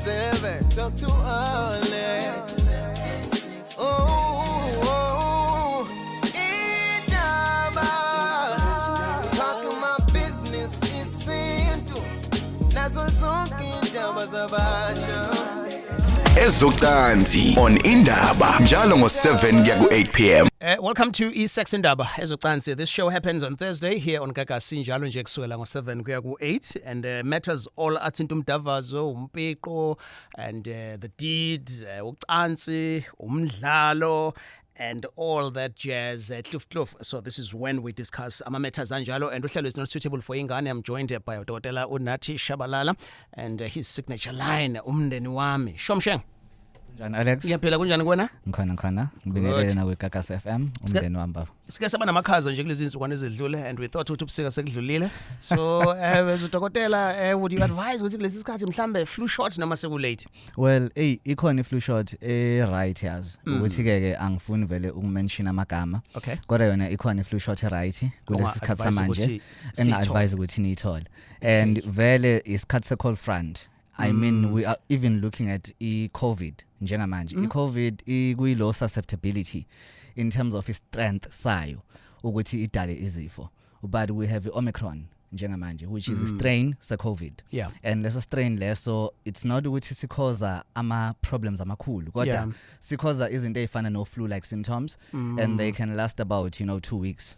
7, talk to Alex. Oh, indaba. Talking my business isintu. Nazo zonke indaba zabasha. Ezocansi on Indaba njalo ngo7 kuya ku8 p.m. Welcome to iSex Indaba ezocansi. This show happens on Thursday here on Gagasi njalo nje kusukela ngo7 kuya ku8 and matters all athinta umdavazo, umpiqo and the deed, ucansi, umdlalo and all that jazz, kloof kloof. So this is when we discuss ama matters anjalo and uhlelo is not suitable for ingane. I'm joined by Dr. Unathi Shabalala and his signature line, "Umndeni wami." Shomsheng. Njani, Alex? Ngiyaphila, kunjani kuwena? Ngikhona, ngikhona. Ngibingelele nawe Gagasi FM, umndeni wami, baba. Sike saba namakhaza nje kulezi insukwana ezedlule and we thought ukuthi ubusika sekudlulile, so udokotela, would you advise ukuthi kulesi sikhathi mhlambe flu shot noma sekulate? Well, hey, ikhona iflu shot e right, yazi. Ukuthi ke ke angifuni vele ukumention amagama. Kodwa yona ikhona iflu shot e right kulesi sikhathi Onga-advise samanje ukuthi enga siyithole. Advise ukuthi niyithole. And vele isikhathi se cold front. I mean, we are even looking at i-COVID njengamanje. I-COVID ikuyi low susceptibility in terms of strength sayo ukuthi idale izifo. But we have i-Omicron njengamanje, which is a strain se-COVID. And leso strain leso, it's not ukuthi sikhoza ama problems amakhulu, kodwa sikhoza izinto ezifana no flu like symptoms and they can last about 2 weeks.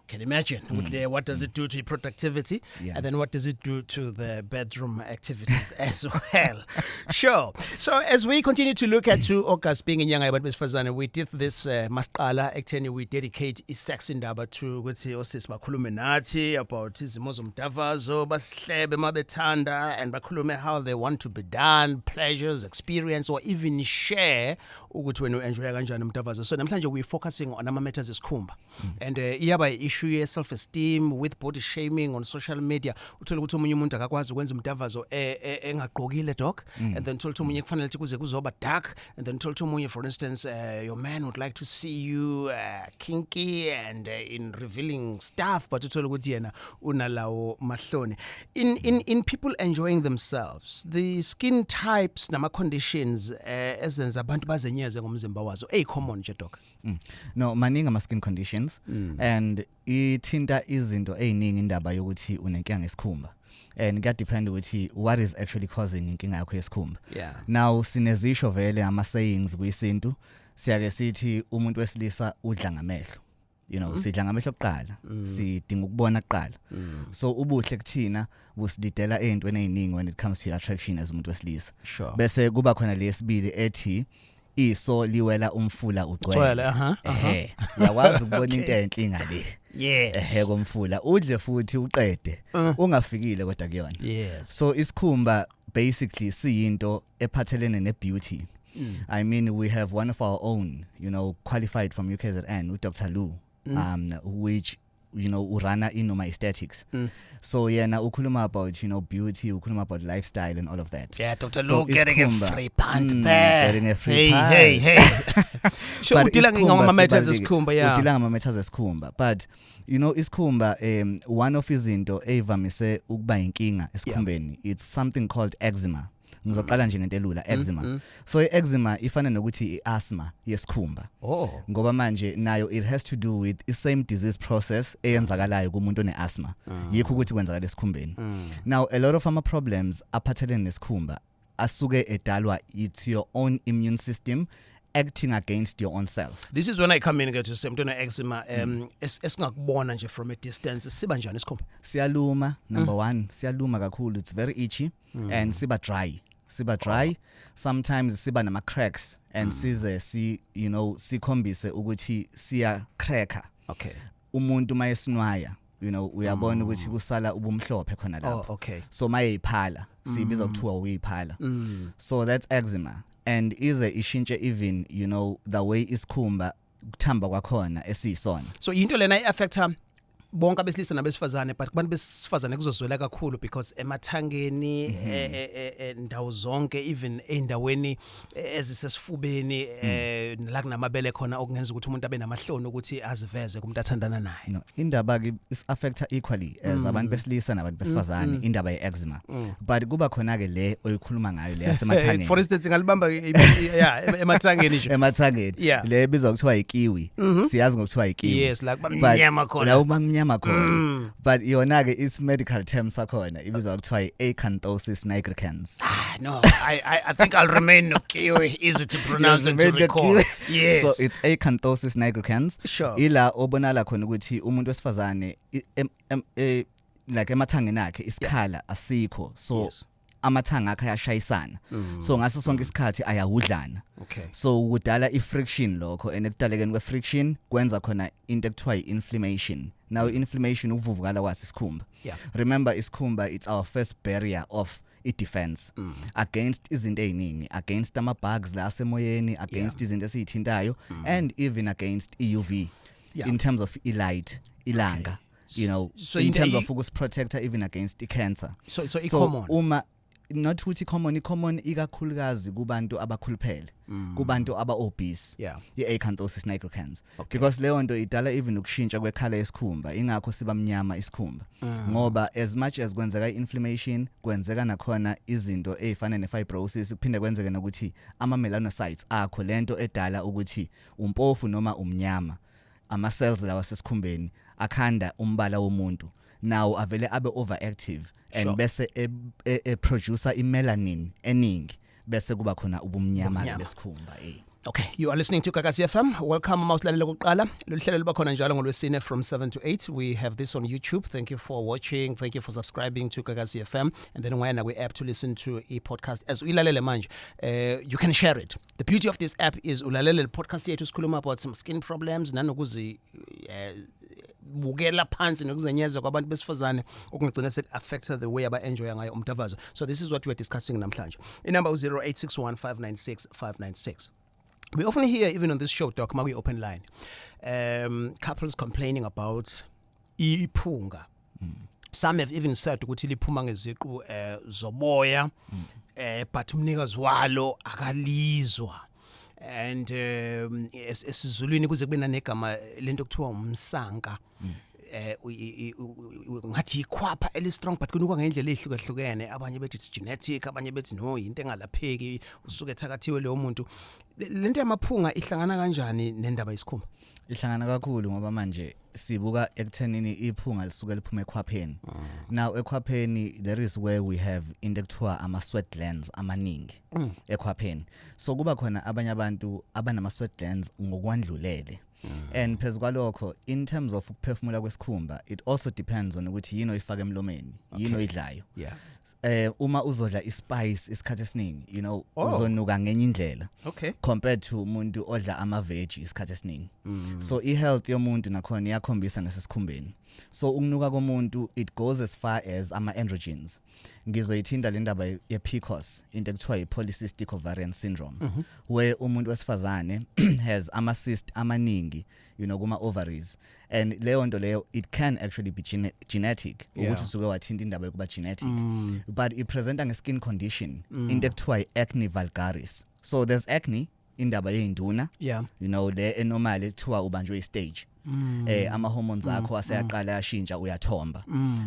Can imagine ukuthi what does it do to your productivity and then what does it do to the bedroom activities as well. Sure. So as we continue to look at to August being inyanga yabantu besifazane, we did this masiqala ekutheni we dedicate iSex Indaba to ukuthi osisi bakhulume nathi about izimo zomdavazo, basihlebe mabethanda and bakhulume how they want to be done, pleasures, experience, or even share ukuthi wena uenjoy kanjani umdavazo. So namhlanje we focusing on ama matters esikhumba and iyaba issue ye self esteem with body shaming on social media. Uthola ukuthi omunye umuntu akakwazi ukwenza umdavazo engagqokile, doc, and then uthola ukuthi omunye kufanele ukuthi kuze kuzoba dark, and then uthola ukuthi omunye, for instance, your man would like to see you kinky and in revealing stuff, but uthola ukuthi yena unalawo mahloni in people enjoying themselves, the skin types nama conditions ezenza abantu bazenyeze ngomzimba wazo ey common nje, doc. No, maningi ama skin conditions and ithinta izinto eziningi indaba yokuthi unenkinga ngesikhumba. And kuya depend ukuthi what is actually causing inkinga yakho yesikhumba. Now sinezisho vele, ama sayings kuyisintu, siyake sithi umuntu wesilisa udla ngamehlo. Sidla ngamehlo kuqala, sidinga ukubona kuqala. So ubuhle kuthina busilidela ezintweni eziningi when it comes to attraction as umuntu wesilisa. Bese kuba khona lesibili ethi iso liwela umfula ugcwele. Ugcwele, aha. Ehe, uyakwazi ukubona into enhle ingale ehe komfula, udle futhi uqede ungafikile kodwa kuyona. So isikhumba basically siyinto ephathelene nebeauty. I mean, we have one of our own qualified from UKZN, uDr Lu, which urana inoma aesthetics. So yena ukhuluma about beauty, ukhuluma about lifestyle and all of that. Yeah, Dr. So Lou getting a isikhumba- free punt there. Getting a free Hey, punt. hey, hey. Sure, But udila isikhumba ngama matters sibalulekile. esikhumba, yeah. Udila ngama matters esikhumba, but isikhumba, one of izinto ezivamise ukuba inkinga esikhumbeni, it's something called eczema. Ngizoqala nje ngento elula, eczema. So i-eczema ifana nokuthi i-asthma yesikhumba ngoba manje nayo it has to do with the same disease process eyenzakalayo kumuntu one-asthma, yikho ukuthi kwenzakala esikhumbeni. Now a lot of ama problems aphathelene nesikhumba asuke edalwa it's your own immune system acting against your own self. This is when I come in ke to say umuntu eczema esingakubona nje from a distance, siba njani isikhumba? Siyaluma, number 1, siyaluma kakhulu, it's very itchy and siba dry, siba dry, sometimes siba nama cracks and size si sikhombise ukuthi siya cracka. Umuntu mayesinwaya, uyabona ukuthi kusala ubumhlophe khona lapho. So mayeyiphala, siyibiza kuthiwa uyiphala. So that's eczema and ize ishintshe even the way isikhumba kuthamba kwakhona esiyisona. So into lena iaffecta Bonke abesilisa nabesifazane, but kubantu besifazane kuzozwela kakhulu because emathangeni, ndawo zonke, even eindaweni ezisesifubeni, la kunamabele khona, okungenza ukuthi umuntu abe namahloni ukuthi aziveze kumuntu athandana naye. No, indaba ke is affecta equally as abantu besilisa nabantu besifazane, indaba ye-eczema, but kuba khona ke le oyikhuluma ngayo, le yasemathangeni. For instance, ngalibamba, yeah, emathangeni nje. Emathangeni. Le ebizwa kuthiwa ikiwi, siyazi ngokuthiwa ikiwi. Yes, la kuba mnyama khona. La uba mnyama khona, but yona ke is medical term sakhona ibizwa kuthiwa i-acanthosis nigricans. Ah, no, I think I'll remain nokiwi, easy to pronounce and to Remain the recall. kiwi. Yes. So it's acanthosis nigricans. Ila obonala khona ukuthi umuntu wesifazane like emathangeni akhe isikhala asikho, so amathanga akhe ayashayisana, so ngaso sonke isikhathi ayahudlana. So kudala i-friction lokho, and ekudalekeni kwe-friction kwenza khona into ekuthiwa i-inflammation. Now inflammation ukuvuvukala kwaso isikhumba. Remember, isikhumba, it's our first barrier of i-defense against izinto eziningi, against ama-bugs la asemoyeni, against izinto esiyithintayo, and even against i-UV, in terms of i-light, ilanga, So in terms of ukusiprotecta even against i-cancer. So i-common. Uma not ukuthi common, i-common ikakhulukazi kubantu abakhuluphele, kubantu aba-obese, i-acanthosis nigricans, because leyo nto idala even ukushintsha kwekhala yesikhumba. Ingakho siba mnyama isikhumba, ngoba as much as kwenzeka i-inflammation, kwenzeka nakhona izinto ezifana ne-fibrosis, kuphinde kwenzeke nokuthi ama-melanocytes akho, lento edala ukuthi umpofu noma umnyama, ama-cells lawa sesikhumbeni akhanda umbala womuntu, nawo avele abe overactive and bese e-producer i-melanin eningi, bese kuba khona ubumnyama Ubumnyama. besikhumba. Okay, you are listening to Gagasi FM. Welcome mawusilalela kokuqala. Lolu hlelo luba khona njalo ngolwesine from 7 to 8. We have this on YouTube. Thank you for watching. Thank you for subscribing to Gagasi FM. And then ungaya kwi app to listen to a podcast as uyilalele manje. You can share it. The beauty of this app is ulalele le podcast yethu, sikhuluma about some skin problems nanokuzi bukela phansi nokuzenyeza kwabantu besifazane okungagcina sek-affecta the way aba-enjoya ngayo umdavazo. So this is what we are discussing namhlanje. Inumber u-0861 596 596. We often hear, even on this show, Doc, makuyi open line, couples complaining about iphunga. Some have even said ukuthi liphuma ngeziqu zoboya, but umnikazi walo akalizwa. And esizulwini kuze kube nanegama lento kuthiwa umsanka, ngathi ikhwapha eli strong, but kunuka ngendlela ehlukahlukene. Abanye bethi it's genetic, abanye bethi no, into engalapheki, usuke ethakathiwe leyo muntu. Lento yamaphunga ihlangana kanjani nendaba yesikhumba? Ihlangana kakhulu, ngoba manje sibuka ekuthenini iphunga lisuke liphuma ekhwapheni. Now ekhwapheni there is where we have into ekuthiwa ama sweat glands amaningi ekhwapheni. So kuba khona abanye abantu abanama sweat glands ngokwandlulele, and phezu kwalokho, in terms of ukuphefumula kwesikhumba, it also depends on ukuthi yini oyifaka emlomeni, yini oyidlayo. Uma uzodla ispice isikhathi esiningi, uzonuka ngenye indlela compared to umuntu odla ama veg isikhathi esiningi. So i-health yomuntu nakhona iyakhombisa nasesikhumbeni. So ukunuka komuntu, it goes as far as ama androgens. Ngizoyithinta le ndaba ye-PCOS, into ekuthiwa i-polycystic ovarian syndrome, where umuntu wesifazane has ama cyst amaningi kuma ovaries, and leyo nto leyo, it can actually be genetic, ukuthi usuke wathinta indaba yokuba genetic, but ipresenta nge-skin condition, into ekuthiwa i-acne vulgaris. So there's acne, indaba yey'nduna, le enormal ekuthiwa ubanjwe i-stage, ama hormones akho aseyaqala yashintsha, uyathomba.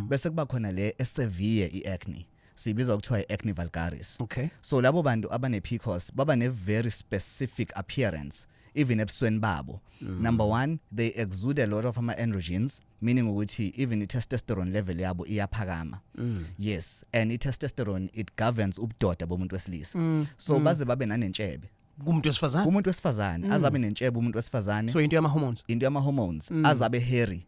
Bese kuba khona le esevere iacne, sibiza kuthiwa iacne vulgaris. So labo bantu abane PCOS baba ne very specific appearance even ebusweni babo. Number 1, they exude a lot of ama androgens, meaning ukuthi even i-testosterone level yabo iyaphakama. Yes, and i-testosterone, it governs ubudoda bomuntu wesilisa. So baze babe nanentshebe. Kumuntu wesifazane? Kumuntu wesifazane, azabe nentshebe umuntu wesifazane. So into yama hormones. Into yama hormones, azabe hairy.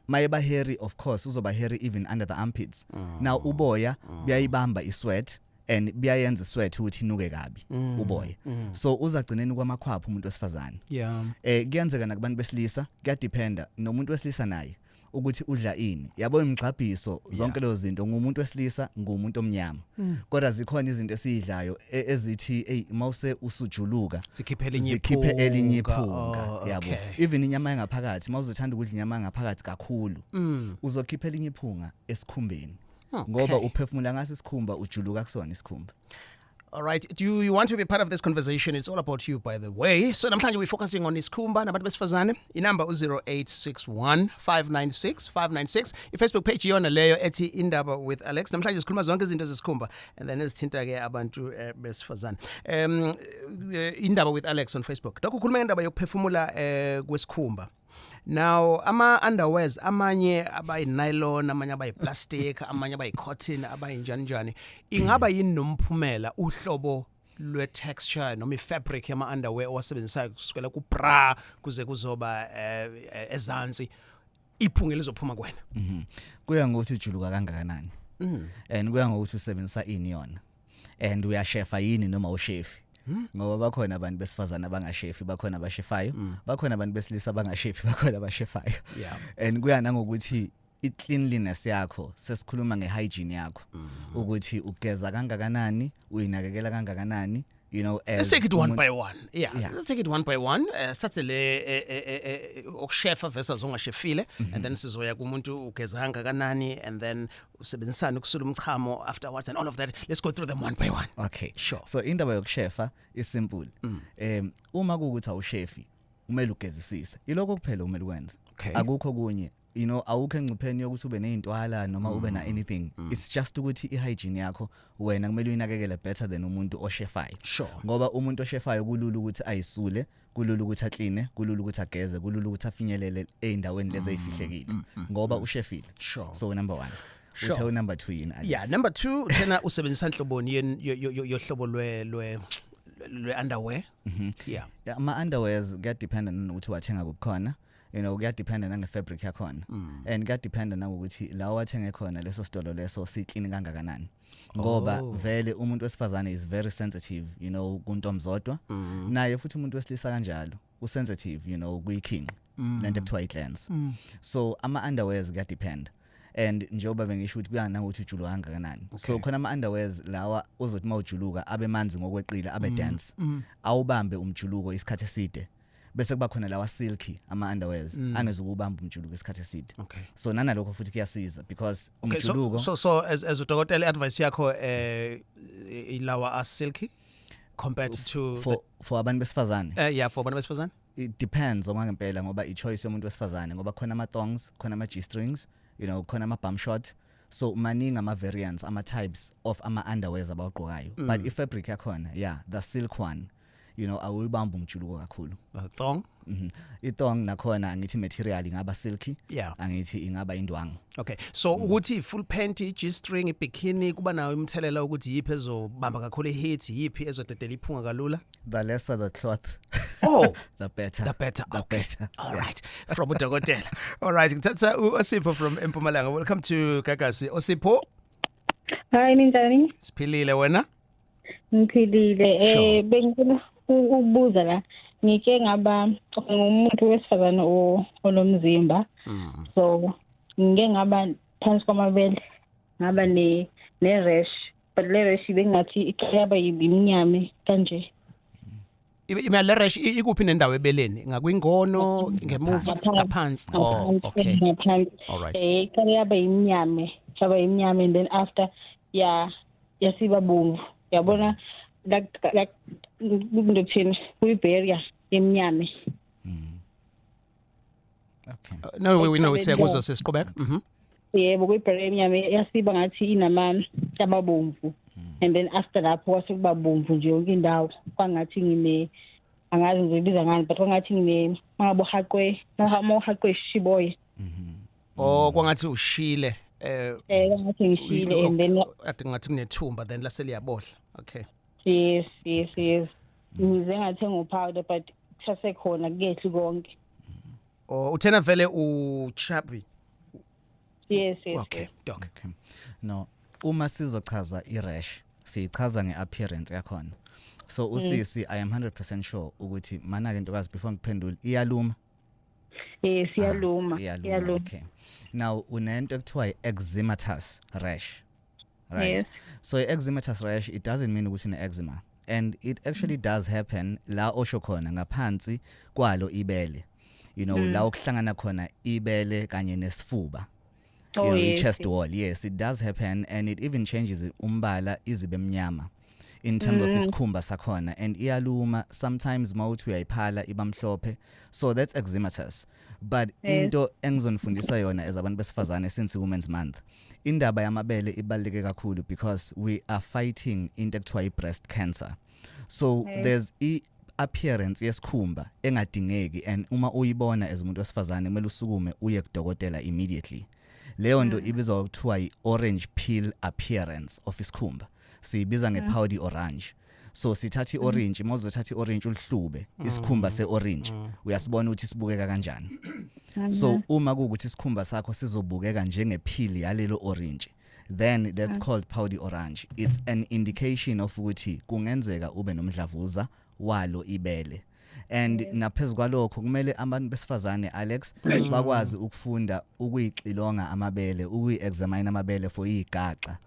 Mayeba hairy, of course uzoba hairy even under the armpits. Now uboya buyayibamba isweat and buyayenza isweat ukuthi inuke kabi uboya, so uzagcineni kwamakhwapha umuntu wesifazane. Kuyenzeka nakubantu besilisa, kuyadependa nomuntu wesilisa naye. Ukuthi udla ini, yabo, imigxabhiso, zonke lezo zinto. Ngumuntu wesilisa, ngumuntu omnyama, kodwa zikhona izinto esiyidlayo ezithi hey, mawuse usujuluka, Zikhiphe elinye zikhiphe elinye iphunga. iphunga. Yabo, even inyama yangaphakathi, mawuzothanda ukudla inyama yangaphakathi kakhulu, uzokhipha elinye iphunga esikhumbeni ngoba uphefumula ngaso isikhumba, ujuluka kusona isikhumba. All right. Do you want to be part of this conversation? It's all about you, by the way. So namhlanje we're focusing on isikhumba nabantu besifazane. Inamba u-0861 596 596. I-Facebook page iyona leyo ethi Indaba with Alex. Namhlanje sikhuluma zonke izinto zesikhumba and then ezithinta ke abantu besifazane. Indaba with Alex on Facebook. Doc, ukhuluma ngendaba yokuphefumula kwesikhumba. Now ama underwears amanye abayi nylon, amanye abayi plastic, amanye abayi cotton, abayi njani njani. Ingaba yini nomphumela uhlobo lwe texture noma ifabric yama underwear owasebenzisayo kusukela ku bra kuze kuzoba ezansi, iphunga elizophuma kuwena? Kuya ngokuthi ujuluka kangakanani and kuya ngokuthi usebenzisa ini yona and uyashefa yini noma ushefi, ngoba bakhona abantu besifazana abangashefi, bakhona abashefayo, bakhona abantu besilisa abangashefi, bakhona abashefayo. And kuya nangokuthi i-cleanliness yakho, sesikhuluma nge-hygiene yakho, ukuthi ugeza kangakanani, uyinakekela kangakanani as Let's take it one umuntu- by one. Yeah. Let's take it one by one. Sithathe le okushefa versus ongashefile and then sizoya kumuntu ugeza kangakanani and then usebenzisana ukusula umchamo afterwards and all of that. Let's go through them one by one. Okay. Sure. So indaba yokushefa is simple. Uma kuukuthi awushefi, kumele ugezisise. Ilokho kuphela kumele ukwenze. Akukho kunye. Awukho engcupheni yokuthi ube nezintwala noma ube na anything. It's just ukuthi ihygiene yakho wena kumele uyinakekele better than umuntu oshefayo. Ngoba umuntu oshefayo kulula ukuthi ayisule, kulula ukuthi acleane, kulula ukuthi ageze, kulula ukuthi afinyelele eindaweni lezi ezifihlekile ngoba ushefile. So number 1. Uthe number 2 yini, Alex? Yeah, number 2, thena usebenzisa inhloboni yohlobo lwe underwear. Yeah. Yeah, ama underwears kuyadependa nokuthi wathenga kukhona, kuyadependa nange-fabric yakhona and kuyadependa nangokuthi la wathenge khona, leso sitolo leso si-clean kangakanani, ngoba vele umuntu wesifazane is very sensitive kuntomzodwa. Naye futhi umuntu wesilisa kanjalo, usensitive kuyikhinqi, lento ekuthiwa i-glands. So ama underwears kuyadependa and njengoba bengisho ukuthi kuya nangokuthi ujuluka kangakanani. So khona ama underwears lawa ozothi mawujuluka abe manzi ngokweqile, abe dense, awubambe umjuluko isikhathi eside, bese kuba khona lawa silky ama underwears angezukubamba umjuluko isikhathi eside. So nanalokho futhi kuyasiza because Okay, so umjuluko so as udokotela, advice yakho ilawa are silky compared to for abantu besifazane? Yeah, for abantu besifazane. It depends okwangempela ngoba i-choice yomuntu wesifazane, ngoba khona ama-thongs, khona ama-g-strings, khona ama-bum short, so maningi ama-variants, ama-types of ama-underwears abawugqokayo, but i-fabric yakhona, yeah, the silk one, awuyibamba umjuluko kakhulu. Thong. I-thong nakhona angithi material ingaba silky, angithi ingaba indwangu. Okay. So ukuthi full panty, G string, ibikini, kuba nayo imthelela ukuthi yiphi ezobamba kakhulu iheat, yiphi ezodedela iphunga kalula? The lesser the cloth, the better. The better. The better. All right. From udokotela. All right, ngithatha uSipho from Mpumalanga. Welcome to Gagasi. Osipho, Hayi, ninjani? Siphilile, wena? Ngiphilile. Bengifuna ukubuza la. Ngike ngaba ngumuntu wesifazane onomzimba. So ngike ngaba phansi kwamabele, ngaba ne rash, but le rash bengathi iqhaba iminyame kanje. Ima le rash ikuphi nendawo ebeleni? Ngakwingono, ngemuva, ngaphansi? Oh, okay. Ngaphansi. All right. Iqale yaba iminyame, yaba iminyame and then after ya yasiba bomvu. Yabona, like ngikuthini, kuyi-barrier eminyame. No, we know, siyakuzwa, sesiqhubeka. Yebo, kuyi-barrier eminyame, yasiba ngathi inama yababomvu and then after lapho kwase kuba bomvu nje yonke indawo, kwangathi ngine, angazi ngizoyibiza ngani, but kwangathi ngine mangabe uhaqwe, mawuhaqwe ishiboye. Oh, kwangathi ushile. Kwangathi ngishile and then Ade ngathi kunethumba, then lase liyabohla. Okay. Yes, ngize ngathenga upowder, but kusasekhona, kuyehli konke. Oh, uthena vele uchubby. Yes. Okay, doc. Okay. No, uma sizochaza i-rash, siyichaza nge-appearance yakhona. So usisi, I am 100% sure ukuthi mana ke ntokazi, before ngiphendule, iyaluma? Siyaluma. Iyaluma. Iyaluma. Okay, now unento ekuthiwa i-eczematous rash, right? Yes. So i-eczematous rash, it doesn't mean ukuthi une-eczema, and it actually does happen la osho khona ngaphansi kwalo ibele, la okuhlangana khona ibele kanye nesifuba, you know, i-chest wall. Yes, it does happen, and it even changes umbala, izibe mnyama in terms of isikhumba sakhona, and iyaluma sometimes. Mawuthi uyayiphala, iba mhlophe. So that's eczematous, but into engizonifundisa yona as abantu besifazane, since Women's Month, indaba yamabele ibaluleke kakhulu because we are fighting into ekuthiwa i-breast cancer. So there's i appearance yesikhumba engadingeki, and uma uyibona as umuntu wesifazane, kumele usukume uye kudokotela immediately. Leyo nto ibizwa kuthiwa i-orange peel appearance of isikhumba, siyibiza nge-peau d'orange. So sithatha i-orange, uma uzothatha i-orange ulihlube, isikhumba se-orange uyasibona ukuthi sibukeka kanjani. So uma kuwukuthi isikhumba sakho sizobukeka njenge-peel yalelo orange, then that's called peau d'orange. It's an indication of ukuthi kungenzeka ube nomdlavuza walo ibele. And naphezu kwalokho, kumele abantu besifazane, Alex, bakwazi ukufunda ukuyixilonga amabele, ukuyi-examine amabele for izigaxa,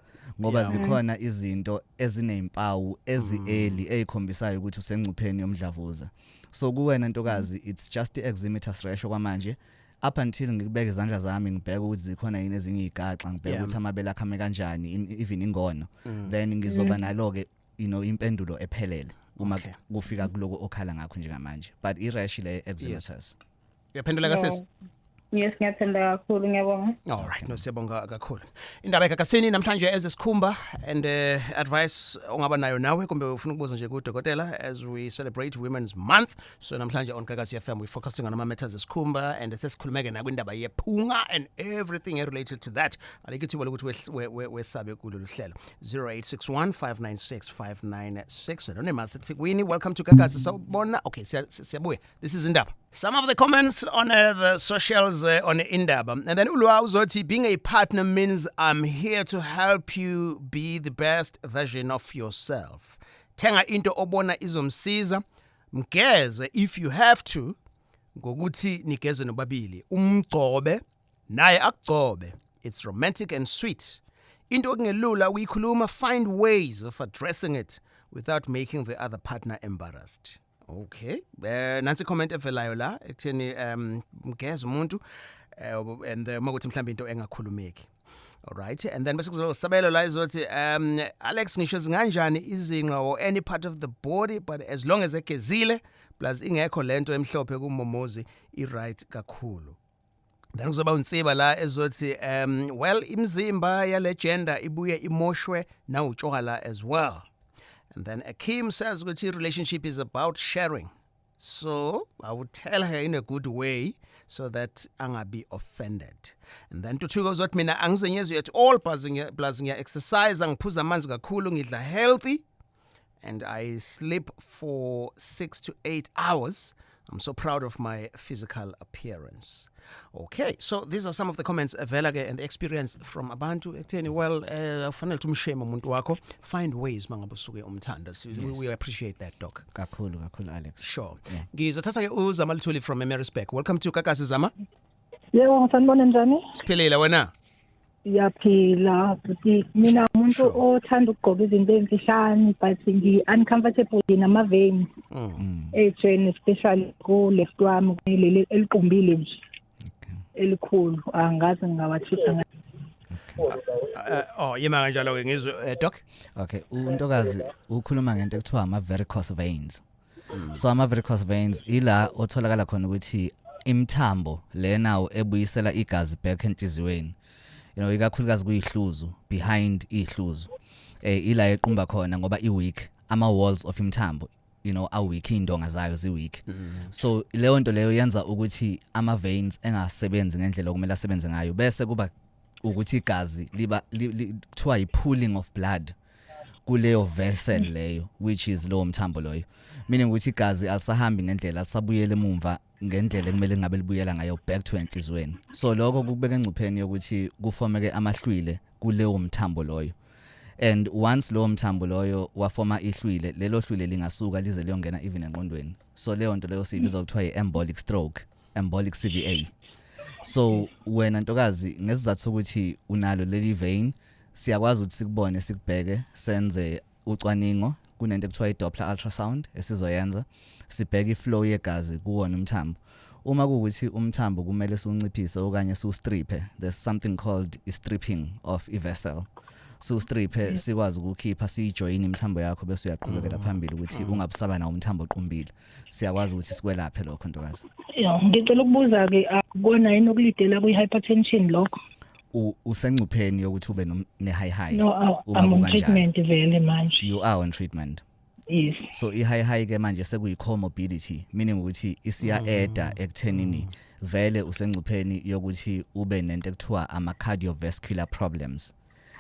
ngoba zikhona izinto ezinezimpawu ezi-early ezikhombisayo ukuthi usengcupheni yomdlavuza. So kuwena ntokazi, it's just i-eczematous rash kwamanje, up until ngikubeke izandla zami, ngibheke ukuthi zikhona yini ezinye izigaxa, ngibheke ukuthi amabele akho ame kanjani, even ingono, then ngizoba nalo ke impendulo ephelele uma kufika kuloko okhala ngakho njengamanje. But i-rash le, eczematous. Uyaphenduleka, sis? Yes, ngiyathanda kakhulu, ngiyabonga. All right, no, siyabonga kakhulu. Indaba eGagasini namhlanje ezesikhumba and advice ongaba nayo nawe kumbe ufuna ukubuza nje kudokotela as we celebrate Women's Month. So namhlanje on Gagasi FM we focusing on ama matters esikhumba, and sesikhulumeke na kwindaba yephunga and everything related to that. Alikho ithuba lokuthi wesabe kulolu hlelo. 0861 596 596. Anonymous eThekwini, welcome to Gagasi. Sawubona. Okay, siyabuya. This is Indaba. Some of the comments on the socials on Indaba. And then Ulwa uzothi, "Being a partner means I'm here to help you be the best version of yourself. Thenga into obona izomsiza, mgeze if you have to, ngokuthi nigeze nobabili. Umgcobe naye akugcobe. It's romantic and sweet. Into okungelula ukuyikhuluma, find ways of addressing it without making the other partner embarrassed." Okay. Nansi comment evelayo la ekutheni mgeze umuntu and makuthi mhlawumbe into engakhulumeki. All right. And then bese kuzosabelo la izothi, "Alex, ngisho zinganjani izinqa or any part of the body, but as long as egezile plus ingekho lento emhlophe kumomozi, i right kakhulu." Then kuzoba unsiba la ezothi, "Well, imizimba yale gender ibuye imoshwe na utshwala as well." And then Akim says ukuthi relationship is about sharing. So I would tell her in a good way so that angabi offended. And then Tuthuko uzothi, "Mina angizenyezi at all, plus ngiya exercise, angiphuza amanzi kakhulu, ngidla healthy and I sleep for 6 to 8 hours. I'm so proud of my physical appearance." Okay, so these are some of the comments vela ke and the experience from abantu ekutheni, well, ufanele ukuthi umshame umuntu wakho, find ways mangabe usuke umthanda. So we appreciate that, doc. Kakhulu kakhulu, Alex. Sure. Ngizothatha ke uZama Luthuli from eMaritzburg. Welcome to Gagasi, Zama. Yebo, sanibona, njani? Siphilile, wena? Siyaphila futhi. Mina umuntu othanda ukugqoka izinto ezimfishane, but ngi uncomfortable nama veins ejeni, especially ku left wami leli eliqumbile nje elikhulu, angazi ngingawathisa. Oh, yima kanjalo ke ngizwe, doc. Okay, untokazi ukhuluma ngento ekuthiwa ama varicose veins. So ama varicose veins ila otholakala khona ukuthi imithambo lena ebuyisela igazi back enhliziyweni. Ikakhulukazi kuyihluzu, behind ihluzu. Ila equmba khona ngoba i weak, ama walls of imithambo are weak, indonga zayo zi weak. So leyo nto leyo yenza ukuthi ama veins engasebenzi ngendlela okumele asebenze ngayo, bese kuba ukuthi igazi liba kuthiwa i pooling of blood kuleyo vessel leyo, which is lowo mthambo loyo, meaning ukuthi igazi alisahambi ngendlela, alisabuyele emumva ngendlela ekumele ngabe libuyela ngayo back to enhliziyweni. So lokho kubeka engcupheni yokuthi kufomeke amahlwile kuleyo mthambo loyo, and once lowo mthambo loyo wafoma ihlwile, lelo hlwile lingasuka lize liyongena even engqondweni. So leyo nto leyo siyibiza kuthiwa i-embolic stroke. Embolic CVA. So wena ntokazi, ngesizathu sokuthi unalo leli vein, siyakwazi ukuthi sikubone, sikubheke, senze ucwaningo. Kunento ekuthiwa i-Doppler ultrasound esizoyenza, sibheke iflow yegazi kuwona umthambo. Uma kuwukuthi umthambo kumele siwunciphise okanye siwustriphe, there's something called i-stripping of i-vessel, siwustriphe, sikwazi ukukhipha, siyijoyine imithambo yakho, bese uyaqhubekela phambili ukuthi ungabusaba nawo umthambo oqumbile. Siyakwazi ukuthi sikwelaphe lokho, ntokazi. Ya, ngicela ukubuza ke, akubona yini okulidela kwi hypertension lokho? Usengcupheni yokuthi ube ne-high high. No, Uma I'm on kukanjalo. treatment vele manje. You are on treatment? Yes. So i-high high ke manje sekuyi-comorbidity, meaning ukuthi isiya-eda ekuthenini vele usengcupheni yokuthi ube nento ekuthiwa ama-cardiovascular problems.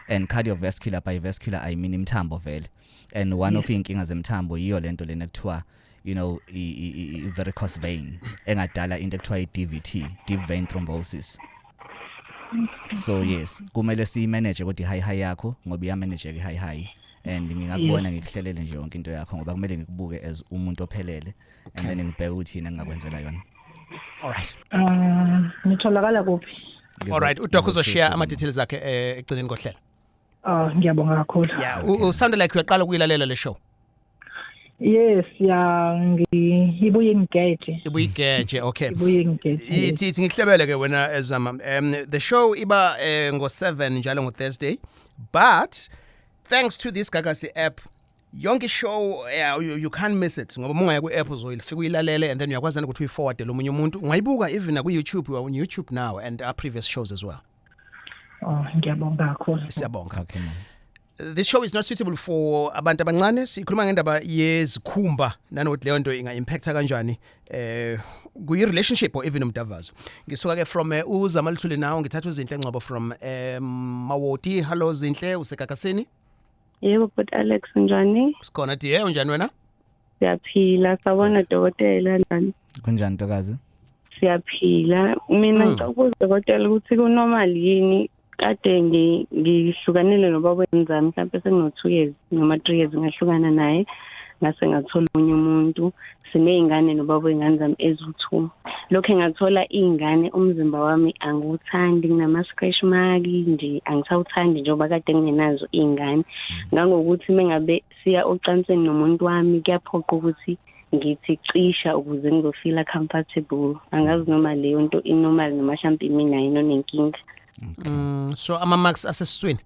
And cardiovascular, by vascular I mean imithambo vele, and one of iy'nkinga zemthambo yiyo lento lena ekuthiwa i-varicose vein, engadala into ekuthiwa i-DVT, deep vein thrombosis. So yes, kumele siyimanage kodwa i-high high yakho, ngoba iyamanageka i-high high, and ngingakubona ngikuhlelele nje yonke into yakho, ngoba kumele ngikubuke as umuntu ophelele and then ngibheke ukuthi yini engingakwenzela yona. All right. Nitholakala kuphi? All right, udoc uzoshare ama details akhe ekugcineni kohlelo. Ah, ngiyabonga kakhulu. Yeah, u sound like uyaqala ukuyilalela le show. Yes, ya, ngibuye ngigeje. Ibuyigeje, okay. Ibuye ngigeje. Yes. Ithi ngikuhlebele ke wena ezama. The show iba ngo7 njalo ngo Thursday. But thanks to this Gagasi app, yonke show, you can't miss it, ngoba ungaya ku app uzoyifika uyilalele, and then uyakwazi ukuthi uyiforward lo munye umuntu. Ungayibuka even na ku YouTube, you are on YouTube now, and our previous shows as well. Oh, ngiyabonga kakhulu. Siyabonga. Okay, ma'am. This show is not suitable for abantu abancane. Sikhuluma ngendaba yezikhumba nanokuthi leyo nto inga impacta kanjani kuyi relationship or even umdavazo. Ngisuka ke from uZama Luthuli nawo, ngithatha uZinhle Ngcobo from Mawoti. Hello Zinhle, useGagasini? Yebo, but Alex, njani? Sikhona dear, unjani wena? Siyaphila, sawubona dokotela, njani? Kunjani ntokazi? Siyaphila. Mina ngicela ukubuza dokotela ukuthi kunormal yini, kade ngihlukanile nobaba wenzami, mhlawumbe sengino 2 years noma 3 years ngahlukana naye, ngase ngathola omunye umuntu, siney'ngane nobaba wey'ngane zami eziwu-2. Lokho ngathola iy'ngane, umzimba wami angiwuthandi, nginama-scratch mark nje, angisawuthandi njengoba kade ngingenazo iy'ngane, ngangokuthi mengabe siya ocansini nomuntu wami kuyaphoqa ukuthi ngithi cisha ukuze ngizofila comfortable. Angazi noma leyo nto inormal noma mhlawumbe imina yini onenkinga. So ama marks asesiswini?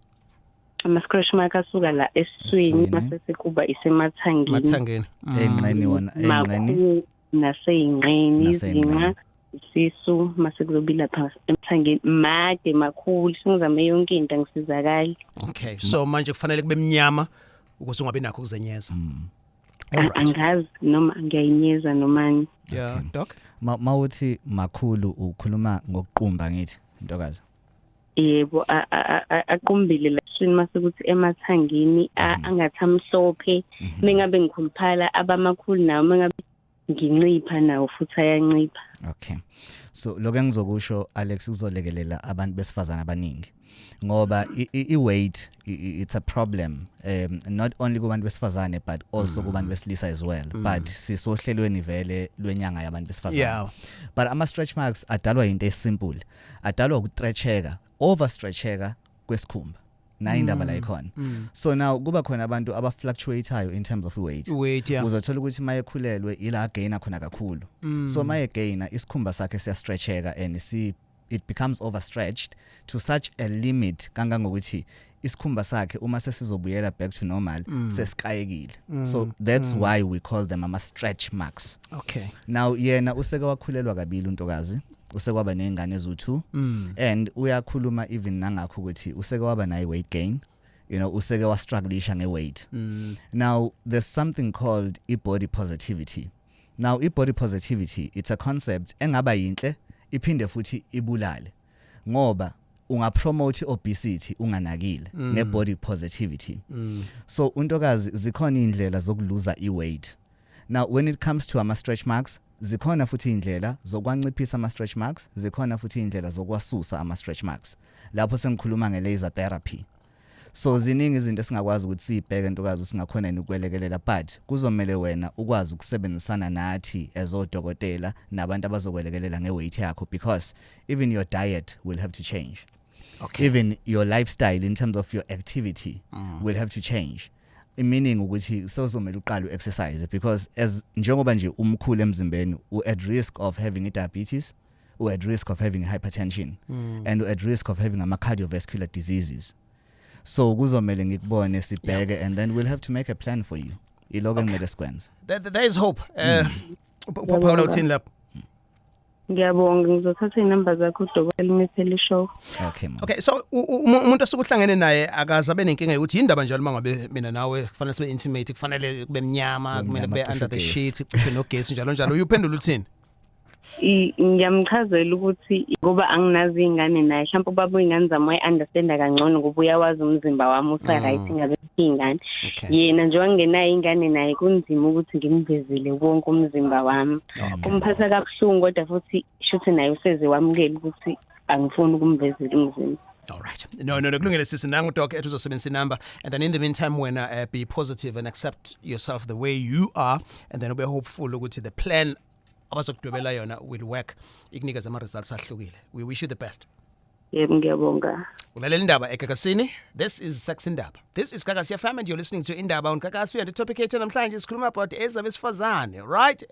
Ama-scratch mark asuka la esiswini. Esiswini. Mase sekuba isemathangeni. Mathangeni. Ey'nqeni wona, ey'nqeni? Makhulu nasey'nqeni. Nasey'nqeni. Izinqa, isisu, mase kuzobi lapha emathangeni, made, makhulu, sengizame yonke into, angisizakali. Okay, so manje kufanele kube mnyama ukuze ungabi nakho ukuzenyeza. Alright. Angazi noma ngiyayinyeza nomani. Yeah, doc. Mawuthi makhulu, ukhuluma ngokuqumba ngithi, ntokazi? Yebo, aqumbile la esiswini, mase kuthi emathangeni angathi amhlophe. Mengabe ngikhuluphala abamakhulu nawo, mengabe ngincipha nawo futhi ayancipha. Okay, so lokho engizokusho, Alex, kuzolekelela abantu besifazana abaningi, ngoba i-weight it's a problem not only kubantu besifazane but also kubantu besilisa as well, but sisohlelweni vele lwenyanga yabantu besifazane. But ama stretch marks adalwa into esimple, adalwa ukustretcheka, overstretcheka kwesikhumba, nayo indaba la ikhona. So now kuba khona abantu aba-fluctuateayo in terms of weight. Weight, yeah. Uzothola ukuthi mayekhulelwe ila gaina khona kakhulu, so maye gaina isikhumba sakhe siyastretcheka and si it becomes overstretched to such a limit kangangokuthi isikhumba sakhe uma sesizobuyela back to normal sesikayekile. So that's why we call them ama stretch marks. Now yena useke wakhulelwa kabili untokazi, usekwaba nezingane ezu2, and uyakhuluma even nangakho ukuthi useke waba nayo weight gain, useke wa strugglisha nge-weight. Now there's something called i-body positivity. Now i-body positivity, it's a concept engaba yinhle iphinde futhi ibulale, ngoba ungapromote obesity unganakile nge-body positivity. So untokazi, zikhona indlela zokuluza i-weight. Now when it comes to ama stretch marks, zikhona futhi indlela zokwanciphisa ama stretch marks, zikhona futhi indlela zokwasusa ama stretch marks, lapho sengikhuluma nge laser therapy. So ziningi izinto esingakwazi ukuthi siyibheke, ntokazi, singakhona yini ukwelekelela, but kuzomele wena ukwazi ukusebenzisana nathi as odokotela nabantu abazokwelekelela ngeweight yakho, because even your diet will have to change. Even your lifestyle in terms of your activity will have to change, meaning ukuthi sewuzomela uqale uexercise, because as njengoba nje umkhulu emzimbeni, u at risk of having diabetes, u at risk of having hypertension and u at risk of having ama cardiovascular diseases. So kuzomele ngikubone, sibheke, and then we'll have to make a plan for you. Iloko engimele sikwenze. There is hope. Paula, uthini lapho? Ngiyabonga, ngizothatha iy'namba zakho, udokotela, umethele show. Okay, mama. Okay, so umuntu osuke uhlangene naye akaze abe nenkinga yokuthi yindaba njalo mangabe mina nawe kufanele sibe intimate, kufanele kube mnyama, kumele kube mnyama, under the cishe sheet, cishe nogesi, njalo njalo. Uyuphendula uthini? Ngiyamchazela ukuthi ngoba anginazo iy'ngane naye, mhlawumpe ubaba uy'ngane zami wayi-understanda kangcono ngoba uyawazi umzimba wami usa-right ngabe iy'ngane. Yena njengoba ngingenayo ingane naye, kunzima ukuthi ngimvezile wonke umzimba wami. Kumphatha kabuhlungu, kodwa futhi shuthi naye useze wamukela ukuthi angifuni ukumvezela umzimba. All right. No, kulungile sisi. Nangu doc ethi uzosebenzisa inumber, and then in the meantime wena be positive and accept yourself the way you are, and then ube hopeful ukuthi the plan abazokudwebela yona will work, ikunikeze ama results ahlukile. We wish you the best. Yebo, ngiyabonga. Ulalela Indaba eGagasini. This is Sex Indaba. This is Gagasi FM and you're listening to Indaba on Gagasi, and the topic ethu namhlanje sikhuluma about ezabesifazane, right?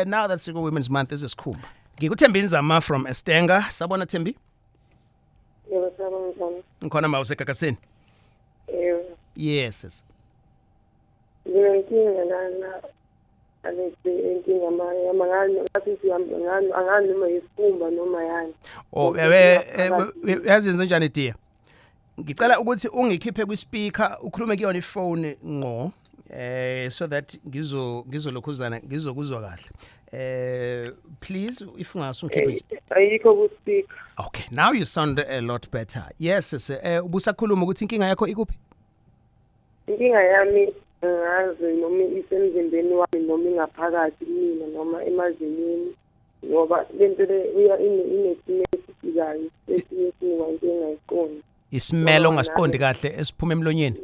Now that's Women's Month, this is Khumba. NgikuThembi Nzama from Estenga. Sabona, Thembi? Yebo, siyabonga, njani? Ngikhona ma, useGagasini. Yebo. Yes. Nginenkinga lana, alethi inkinga yamangani ngathi ngani angani noma yisikhumba noma yani. Oh, ewe, yazi yenze njani, dear? Ngicela ukuthi ungikhiphe kwi-speaker, ukhulume kuyona ifone ngqo so that ngizolokhuzana ngizokuzwa kahle. Please, if ungasungikhiphe nje. Ayikho ku speaker. Okay, now you sound a lot better. Yes, sis, ubusakhuluma ukuthi inkinga yakho ikuphi? Inkinga yami ngazi noma isemzimbeni wami noma ingaphakathi kumina noma emazinyweni, ngoba lento le uya inesimo esifikayo esinye sinikwa into engayiqondi. Isimelo ongasiqondi kahle esiphuma emlonyeni.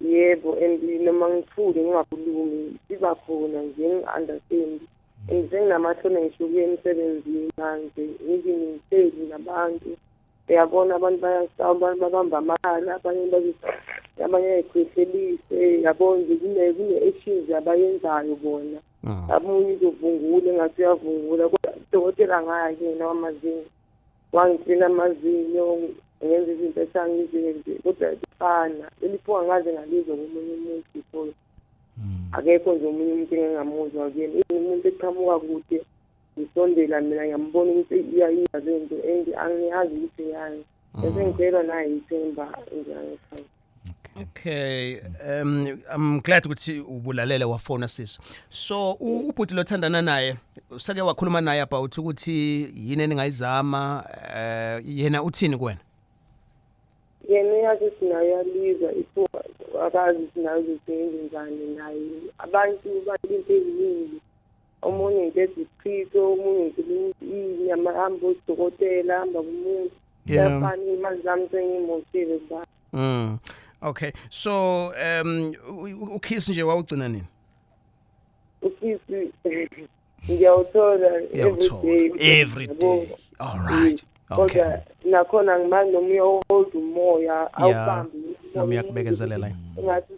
Yebo, and noma ngithule ngingakhulumi iba khona nje, ngi-understand, and senginamahloni ngisho ukuya emsebenzini manje, ngithi ngihleli nabantu, uyabona, abantu bayasaba, babamba amakhala, abanye babe abanye bayikhwehlelise, yabo nje, kune-actions abayenzayo bona. Omunye uzovungula engathi uyavungula, kodwa udokotela ngaya kuyena wamazinyo, wangiklina amazinyo, ngenza izinto esangizenze, kodwa lifana leli phunga ngaze ngalizwa komunye umuntu before. Akekho nje omunye umuntu engingamuzwa kuyena. Even umuntu eqhamuka kude ngisondela mina, ngiyambona ukuthi iyayiza le nto, and angiyazi ukuthi yani bese ngicela naye ithemba nje angikhaya. Okay, I'm glad ukuthi ubulalele wafona, sis. So ubhuti lothandana naye, usake wakhuluma naye about ukuthi yini eningayizama? Yena uthini kuwena? Yena uyazi ukuthi naye uyalizwa iphunga, akazi ukuthi naye uzosenze njani naye. Abantu into eziningi, omunye into ezichitho, omunye into ini, hamba odokotela, hamba kumuntu. Kuyafana, iy'mali zami sengiyimoshile kubantu. Okay. So ukiss nje wawugcina nini? Ukiss ngiyawuthola every day. Every day. All right. Okay. Kodwa nakhona ngimani noma uyahold umoya, awubambi. Noma uyakubekezelela. Engathi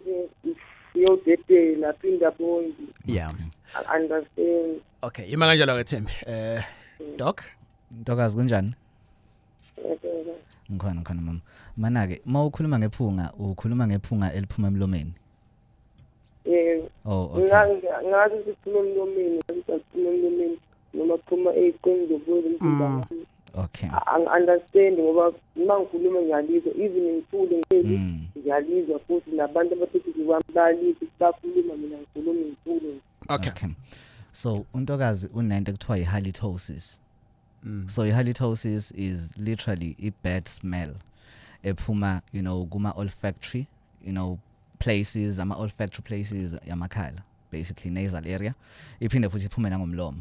uyodedela, phinda bonke. Understand. Okay, ima kanjalo ke, Thembi. Doc? Ntokazi, kunjani? Ngiyabonga. Ngikhona, ngikhona mama. Mana ke, uma ukhuluma ngephunga, ukhuluma ngephunga eliphuma emlomeni? Yebo. Oh, okay. Ngazi ukuthi kuphuma emlomeni, ngazi kuphuma emlomeni noma kuphuma ey'qweni zobuye umzimba wami. Angi-understand ngoba uma ngikhuluma ngiyalizwa, even ngithule ngihleli ngiyalizwa, futhi nabantu abaseduze kwami bayalizwa ukuthi bakhuluma, mina ngikhuluma ngithule. Okay. So untokazi unento ekuthiwa i-halitosis. So i-halitosis is literally a bad smell ephuma kuma olfactory places, ama olfactory places yamakhala, basically nasal area, iphinde futhi iphume nangomlomo.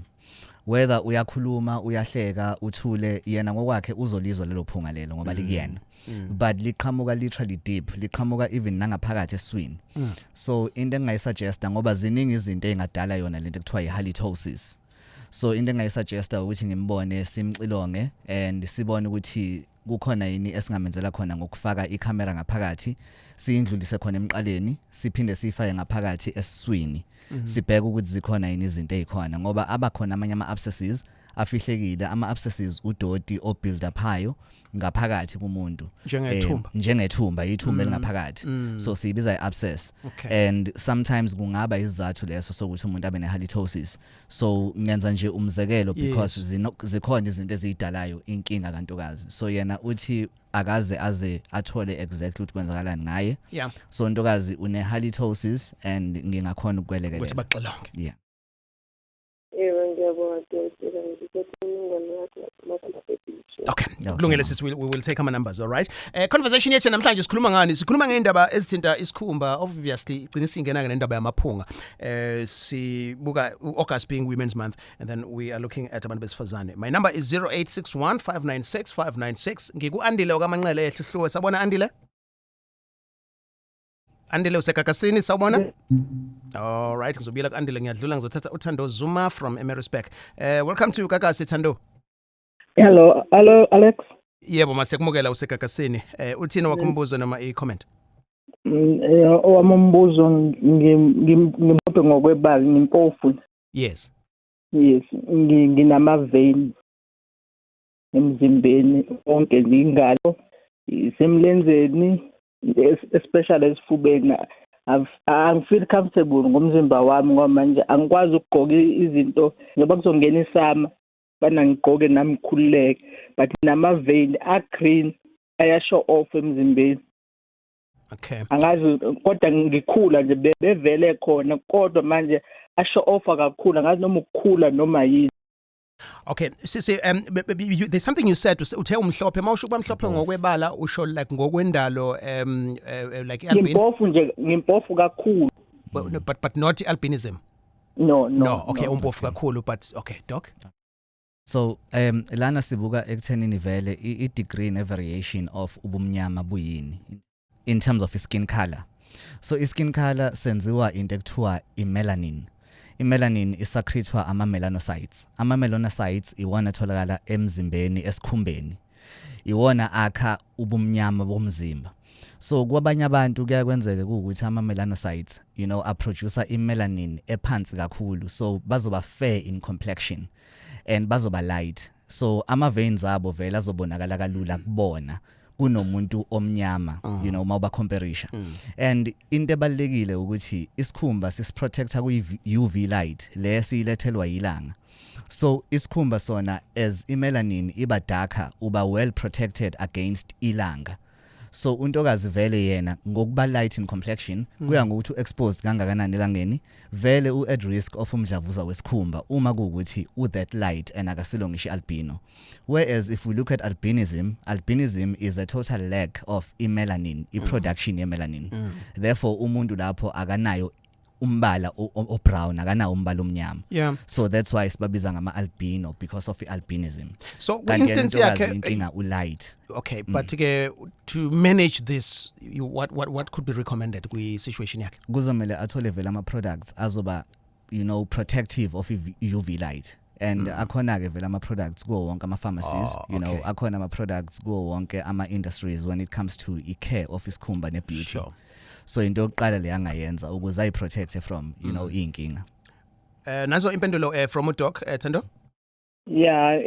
Whether uyakhuluma, uyahleka, uthule, yena ngokwakhe uzolizwa lelo phunga lelo ngoba likuyena, but liqhamuka literally deep, liqhamuka even nangaphakathi esiswini. So into engingayisuggesta, ngoba ziningi izinto engadala yona lento ekuthiwa i-halitosis, so into engingayisuggesta ukuthi ngimbone, simxilonge and sibone ukuthi kukhona yini esingamenzela khona ngokufaka ikhamera ngaphakathi, siyindlulise khona emqaleni, siphinde siyifake ngaphakathi esiswini, sibheke ukuthi zikhona yini izinto ezikhona, ngoba abakhona amanye ama-abscesses afihlekile, ama-abscesses udoti obuild uphayo ngaphakathi kumuntu. Njengethumba. Njengethumba, ithumba elingaphakathi, so siyibiza i-abscess. And sometimes kungaba isizathu leso sokuthi umuntu abe ne-halitosis. So ngenza nje umzekelo because zikhona izinto eziyidalayo inkinga kantokazi. So yena uthi akaze aze athole exactly ukuthi kwenzakalani ngaye. So ntokazi, une-halitosis and ngingakhona ukuthi ukukwelekelela. Baxilonge. Yeah. Yebo, ngiyabonga dokotela, ngithatha imininingwane yakho makamabhebhisho. Okay. Okay, Kulungile. ma'am. Sisi, we will take ama numbers, all right? Conversation yethu namhlanje, sikhuluma ngani? Sikhuluma ngeindaba ezithinta isikhumba. Obviously igcina singena ke nendaba yamaphunga. Sibuka August being Women's Month and then we are looking at abantu besifazane. My number is 0861 596 596. Ngiku Andile okaManqele eHluhluwe. Sabona Andile? Andile usegagasini, sawubona? All right, ngizobuyela ku Andile, ngiyadlula ngizothatha uThando Zuma from Emerisburg. Welcome to Gagasi, Thando. Hello, hello Alex. Yebo, masiyakumukela, usegagasini. Uthini wakho umbuzo noma i-comment? Owami umbuzo, ngimhlophe ngokwebala, ngimpofu. Yes, nginama vein emzimbeni wonke, ingalo, isemlenzeni, especially esifubeni. Angifeel comfortable ngomzimba wami ngoba manje angikwazi ukugqoka izinto ngoba kuzongena isama bana ngigqoke nami ngikhululeke, but nama vein a green aya show off emzimbeni. Angazi kodwa ngikhula nje bevele khona, kodwa manje asho off kakhulu, angazi noma ukukhula noma yini. Okay, sisi, there's something you said, uthe umhlophe. Mawusho kuba mhlophe ngokwebala, usho like ngokwendalo, like albino? Ngimpofu nje, ngimpofu kakhulu. But, no, but not albinism. No. No, okay. No. Umpofu kakhulu, but okay, doc. So lana sibuka ekuthenini vele i degree ne variation of ubumnyama buyini in terms of skin color. So i skin color senziwa into ekuthiwa i-melanin. I-melanin isecretwa ama melanocytes. Ama melanocytes iwona atholakala emzimbeni, esikhumbeni. Iwona akha ubumnyama bomzimba. So kwabanye abantu kuyakwenzeka ukuthi ama melanocytes aproduce i-melanin ephansi kakhulu, so bazoba fair in complexion and bazoba light, so ama veins abo vele azobonakala kalula kubona kunomuntu omnyama uma comparisha. And into ebalekile ukuthi isikhumba sisiprotecta ku UV light lesilethelwa yilanga. So isikhumba sona, as imelanin iba darker, uba well protected against ilanga. So untokazi vele yena ngokuba light in complexion, kuya ngokuthi u-exposed kangakanani elangeni, vele u-at risk of umdlavuza wesikhumba uma kuwukuthi u-that light and akasilo ngisho albino. Whereas if we look at albinism, albinism is a total lack of i-melanin, i-production ye-melanin. Therefore umuntu lapho akanayo umbala o-brown, akanawo umbala omnyama. So that's why sibabiza ngama-albino, because of i-albinism. So Kanti yena kwi-instance intokazi yakhe, inkinga u-light. Okay, but ke to manage this, what could be recommended kwi situation yakhe? Kuzomele athole vele ama-products azoba protective of i-UV light, and akhona ke vele ama-products kuwo wonke ama-pharmacies. Akhona ama-products kuwo wonke ama-industries when it comes to i-care of isikhumba ne-beauty. So into yokuqala le angayenza ukuze ayi-protect from iy'nkinga. Nazo impendulo from udoc, Thando. Yeah,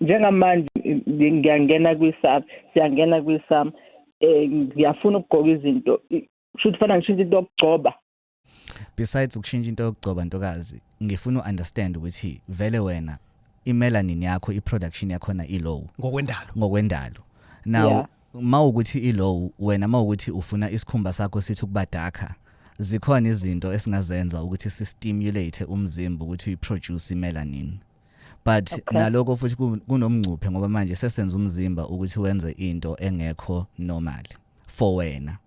njengamanje ngiyangena kwisam, siyangena kwisam, ngiyafuna ukugqoka izinto, kusho ukuthi fanele ngishintshe into yokugcoba. Besides ukushintsha into yokugcoba, ntokazi, ngifuna u-understand ukuthi vele wena i-melanin yakho, i-production yakhona i-low ngokwendalo. Ngokwendalo. Now mawukuthi i-low wena, mawukuthi ufuna isikhumba sakho sithi ukuba darker, zikhona izinto esingazenza ukuthi si-stimulate umzimba ukuthi uyiproduce i-melanin, but nalokho futhi kunomngcuphe ngoba manje sesenza umzimba ukuthi wenze into engekho normal for wena,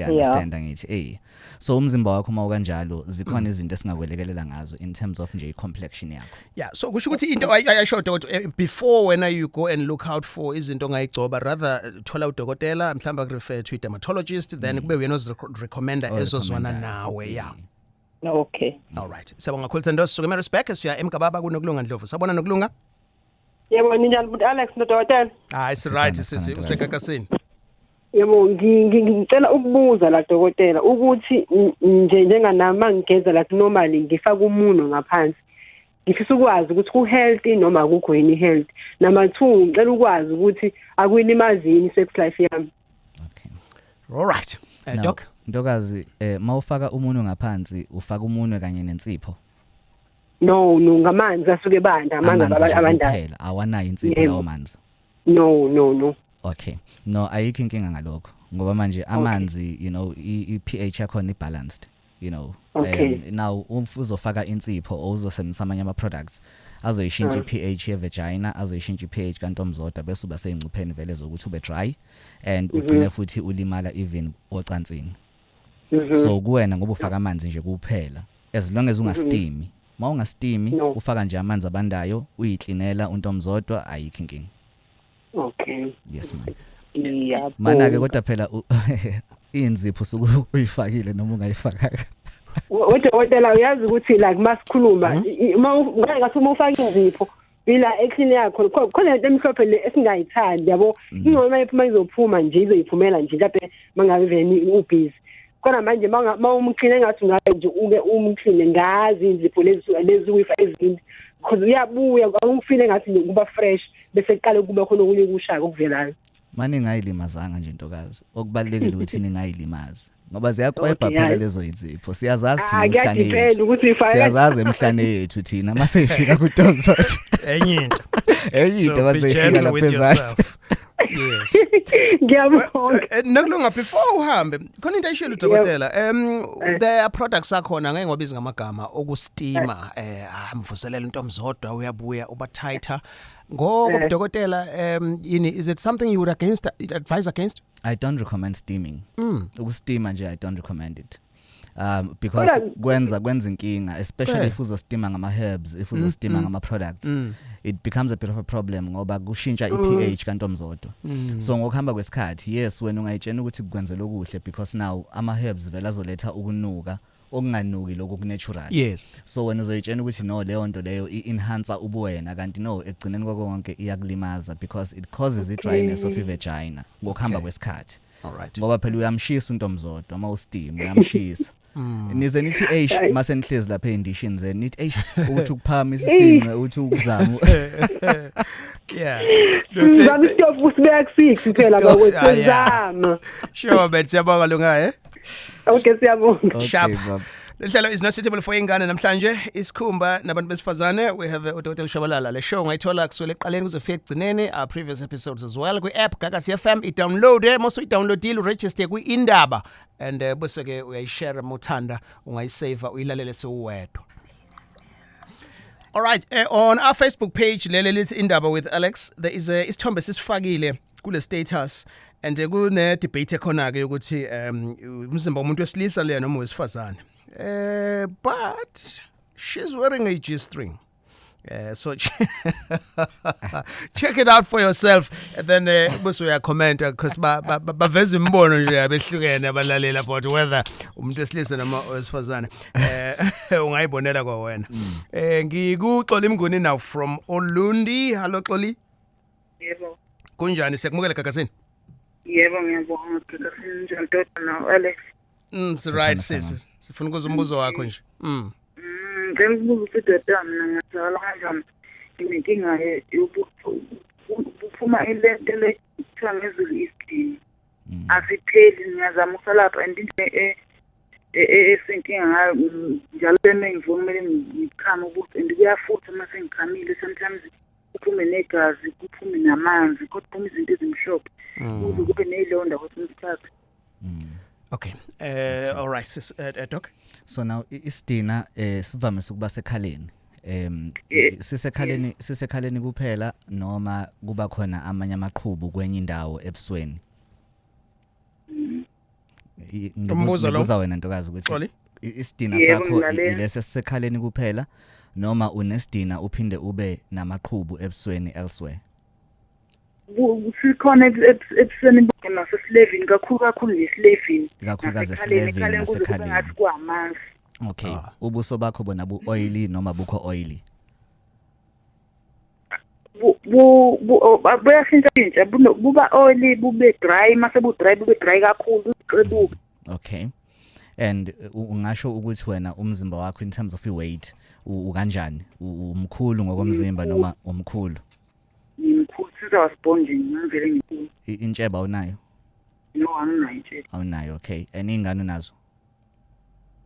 Uya understand angithi? So umzimba wakho uma ukanjalo, zikhona izinto esingakwelekelela ngazo in terms of nje i-complexion yakho. Yeah, so kusho ukuthi into ayasho dokotela, before when you go and look out for izinto ongayigcoba, rather thola udokotela, mhlawumbe akurefer to a dermatologist, then kube uyena ozirecommenda ezozwana nawe, yeah. Okay. All right, siyabonga kakhulu, Thando. Sisuke eMaritzburg siya eMgababa kuNokulunga Ndlovu. Sabona, Nokulunga. Yebo, ninjani buti Alex nodokotela? Hayi, si right sisi, usekakasini. Yebo, ngicela ukubuza la, dokotela, ukuthi nje njenganami mangigeza, like normally ngifaka umunwe ngaphansi. Ngifisa ukwazi ukuthi ku healthy noma akukho yini health. Number 2, ngicela ukwazi ukuthi akuyilimazi yini sex life yami. All right, Now, Doc. Ntokazi, mawufaka umunwe ngaphansi, ufaka umunwe kanye nensipho? No, ngamanzi asuke banda, amanzi Amanzi nje abandayo. kuphela, awanayo insipho Yebo. lawo manzi? No. Okay, no, ayikho inkinga ngalokho ngoba manje amanzi, i-pH yakhona i-balanced. Now uzofaka insipho or uzosebenzisa amanye ama-products azoyishintsha i-pH ye-vagina, azoyishintsha i-pH kantomzodwa, bese uba seyingcupheni vele zokuthi ube dry and ugcine futhi ulimala even ocansini. So kuwena, ngoba ufaka amanzi nje kuphela, as long as ungastimi, ma ungastimi, No. ufaka nje amanzi abandayo, uyiklinela untomzodwa, ayikho inkinga. Yes, ma'am. Ngiyabonga. Mana ke kodwa phela inzipho usuke uyifakile noma ungayifakanga. Odokotela, uyazi ukuthi like masikhuluma, uma ngake ngathi uma ufaka inzipho ila eklini yakho, khona into emhlophe le esingayithandi, yabo, ingoma iphuma, izophuma nje, izoyiphumela nje mhlawumbe mangabe veni ubusy khona manje, ma umkline engathi ungabe nje uke umkline ngazi inzipho lezi uyifa ezinde, because uyabuya awufile ngathi nje kuba fresh, bese kuqale kuba khona okunye okushaka okuvelayo. Mane ngayilimazanga nje, ntokazi, okubalulekile ukuthi ningayilimazi ngoba ziyakwebha Okay, phela hayi. lezo inzipho, siyazazi thina Ah, emhlane kuyadependa yethu. ukuthi uyifake Siyazazi emhlane yethu thina maseyifika kudomzodwa. Enye into. Enye into So be maseyifika gentle lapha with ezansi. yourself. Yes. Ngiyabonga. Nokulunga, before uhambe, khona into ayishilo udokotela, there are products akhona, ngeke ngiwabize ngamagama, okustima, amvuselela untomzodwa, uyabuya uba tighter ngoko. Dokotela, yini, is it something you would against advise against? I don't recommend steaming. Ukustima nje, I don't recommend it. Because kwenza inkinga, especially if uzostima ngama herbs, if uzostima ngama products. It becomes a bit of a problem ngoba kushintsha i-pH kantomzodwa. So ngokuhamba kwesikhathi, yes, wena ungayitshena ukuthi kukwenzela okuhle because now ama herbs vele azoletha ukunuka okunganuki lokhu kunatural. So wena uzoyitshena ukuthi no, leyo nto leyo i-enhance ubuwena, kanti no, ekugcineni kwako konke iyakulimaza because it causes i-dryness of i-vagina ngokuhamba kwesikhathi. All right. Ngoba phela uyamshisa untomzodwa uma usteam, uyamshisa. Nize nithi eish mase nihlezi lapha ey'ndishini zenu, nithi eish ukuthi ukuphakamisa isinqe, uthi ukuzama. Ngizama isitofu usibeka ku-6 phela. Isitofu, Bakwethu, ah, yeah. siyazama. Sure man, siyabonga, Lunga, eh. Okay, siyabonga. Okay, Sharp. baba. Lehlelo is not suitable for ingane namhlanje, isikhumba nabantu besifazane. We have uDr Shabalala. Le show ungayithola kusukela ekuqaleni kuzofika ekugcineni, our previous episodes as well, kwi app Gagasi FM. I-download, mase uyidownloadile, uregister kwi Indaba and bese ke uyayishare mawuthanda, ungayisave, uyilalele sewuwedwa. All right, on our Facebook page lele lithi Indaba with Alex, there is a isithombe sisifakile kule status and kune debate ekhona ke ukuthi umzimba womuntu wesilisa leya noma wesifazane. But she's wearing a G-string. So check it out for yourself and then bese uya comment because baveza imibono nje abehlukene abalaleli about whether umuntu wesilisa noma owesifazane. Ungayibonela kwawena. NgikuXoli Mnguni now from Olundi. Hello, Xoli. Yebo. Kunjani? Siyakumukela gagasini. Yebo, ngiyabonga. Njani, Dr. no Alex? Si right sis. Sifuna ukuzwa umbuzo wakho nje. Ngicela ukubuza ukuthi, doctor, mina ngiyazala kanjani? Nginenkinga yokuphuma ilento le kuthiwa ngezulu isidini. Asipheli, ngiyazama ukusalapha and into esenkinga ngayo, njalo eme ngivuka kumele ngichame ukuthi and kuyafutha uma sengichamile, sometimes kuphume negazi, kuphume namanzi, kodwa kuphume izinto ezimhlophe, kuze kube ney'londa kwesinye isikhathi. Okay. All right sis, doc. So now isidina sivamise ukuba sekhaleni, sisekhaleni kuphela noma kuba khona amanye amaqhubu kwenye indawo ebusweni? Umbuzo lo? Ngibuza wena ntokazi ukuthi Xoli? Isidina Yebo, sakho ngilalela. ilesi esisekhaleni kuphela noma unesidina uphinde ube namaqhubu ebusweni elsewhere? Sikhona ebusweni bonke nasesilevini, kakhulu kakhulu nje esilevini. Ikakhulukazi Nasekhaleni, esilevini, ekhaleni kuze kube nasekhaleni. ngathi kwamanzi. Okay, ubuso bakho bona bu-oily noma bukho oily? Buyashintsha shintsha, buba oily, bube dry, mase bu dry bube dry kakhulu, ucebuke. Okay, and ungasho ukuthi wena umzimba wakho in terms of i-weight ukanjani? Umkhulu ngokomzimba noma umkhulu? Ngimkhulu since I was born nje, ngivele ngikhulu. Intsheba unayo? No, anginayo nje. Awunayo, okay. And iy'ngane unazo?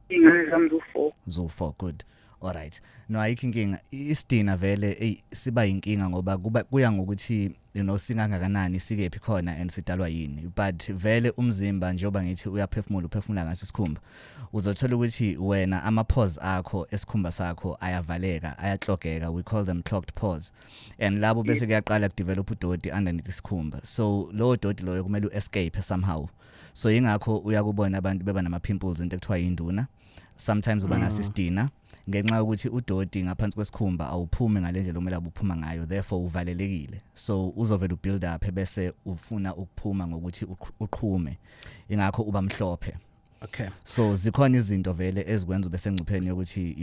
Iy'ngane zami zu-four. Zu-four, good, alright. No, ayikho inkinga. Isidina vele, ey, siba inkinga ngoba kuba kuya ngokuthi singangakanani, sikephi khona and sidalwa yini. But vele umzimba, njengoba ngithi uyaphefumula, uphefumula ngaso isikhumba, uzothola ukuthi wena ama pores akho esikhumba sakho ayavaleka, ayaclogeka, we call them clogged pores, and labo bese kuyaqala kudevelop udoti underneath isikhumba. So lowo doti loyo kumele uescape somehow. So ingakho uyakubona abantu beba nama pimples, into ekuthiwa induna, sometimes uba naso isidina ngenxa yokuthi udoti ngaphansi kwesikhumba awuphumi ngalendlela omele abuphuma ngayo, therefore uvalelekile. So uzovela ubuild up bese ufuna ukuphuma ngokuthi uqhume, ingakho uba mhlophe. So zikhona izinto vele ezikwenza ube sengcupheni yokuthi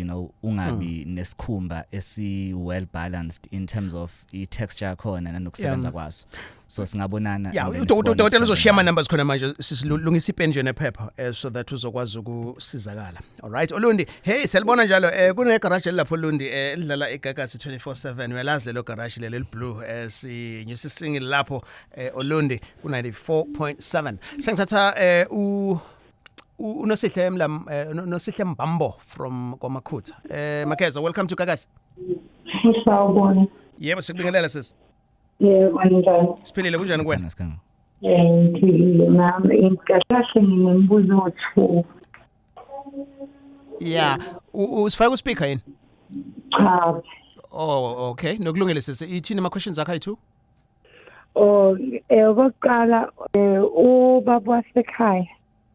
ungabi nesikhumba esi well balanced in terms of i texture yakhona nanokusebenza kwaso. So singabonana and then sibone Udokotela ukuthi uzoshiya ama numbers khona manje. Sisilungisa ipen nje nephepha so that uzokwazi ukusizakala. Alright, Olundi, hey, siyalibona njalo kune garage lapho Olundi elidlala iGagasi 24/7. Uyalazi lelo garage lelo blue, sinyusa isingile lapho Olundi ku 94.7. Sengithatha uNosihle Mlam, Nosihle Mbambo from kwaMakhutha. Makeza, welcome to Gagasi. Sawubona. Yebo, sikubingelela sis. Yebo, njani? Siphilile, kunjani kuwena? Sikhona, sikhona. Ngiphilile nami. Kahle kahle nginombuzo o-two. Yeah, usifake uspeaker yini? Cha. Oh, okay. Nokulungile sisi. Ithini ama questions akho ayi-two? Oh, okokuqala, ubaba wasekhaya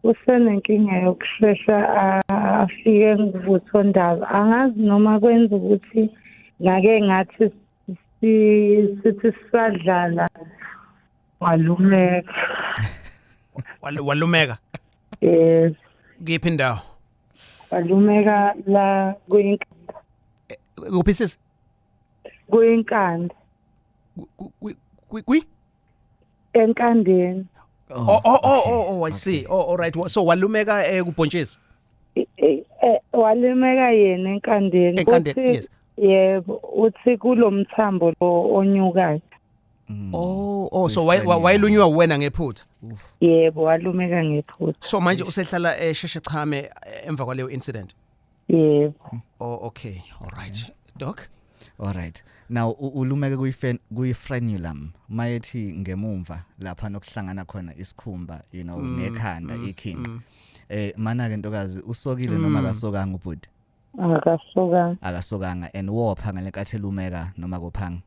usenenkinga yokushesha afike kuvuthondaba. Angazi noma kwenza ukuthi ngake ngathi sithi sisadlala walumeka. Walumeka. Yes. Kuyiphi indawo? Walumeka la kuyinkanda. Kuphi sisi? Kuyinkanda. Kwi? Enkandeni. Oh, I see. Oh, all right. So walumeka kubhontshisi. Walimeka yena enkandeni. Enkandeni, yes. Yebo, uthi kulomthambo lo onyukayo. Oh, so wayelunywa wena ngephutha. Yebo, walumeka ngephutha. So manje usehlala esheshe chame emva kwaleyo incident. Yebo. Oh, okay. All right. Doc? Alright. Now ulumeke kuyi frenulum, mayethi ngemumva lapha nokuhlangana khona isikhumba nekhanda, ikhinqi. Mana ke ntokazi, usokile noma kasokanga ubhuti? Akasokanga. Akasokanga. And wopha ngalenkathi elumeka noma kophanga?